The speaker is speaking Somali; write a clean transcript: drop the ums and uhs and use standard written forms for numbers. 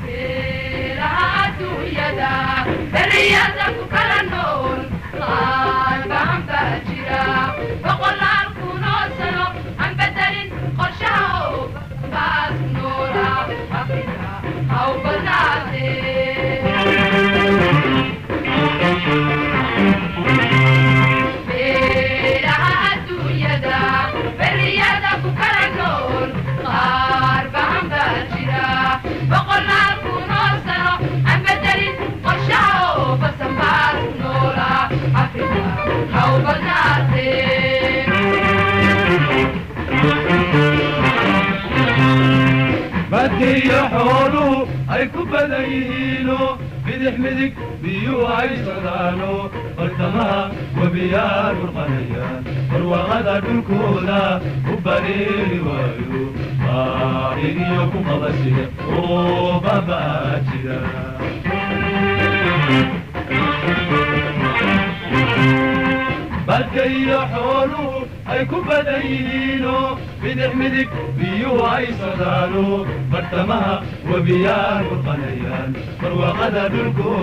Beelaha adduunyada beriyada ku kala nool qaar bahan baa jira boqolaal kunoo sano aan bedelin qorshaha oo baas noola Afrika ha u badnaatee. Beelaha adduunyada beriyada ku kala nool qaar bahan baa jira boqolaal kunoo sano aan bedelin qorshaha oo basan baas noola Afrika ha u badnaatee. Badiyo xooluhu ay ku badan yihiino bidix midig biyuhu ay socdaano bartamaha webiyaa burqanayaan barwaaqada dhulkooda u bareeri waayo baarigiyo ku qabasida oo babaa jira. Badka iyo xooluhu ay ku badan yihiino bidix midig biyuhu ay socdaano bartamaha webiyaa burqanayaan barwaaqada dhulkooda.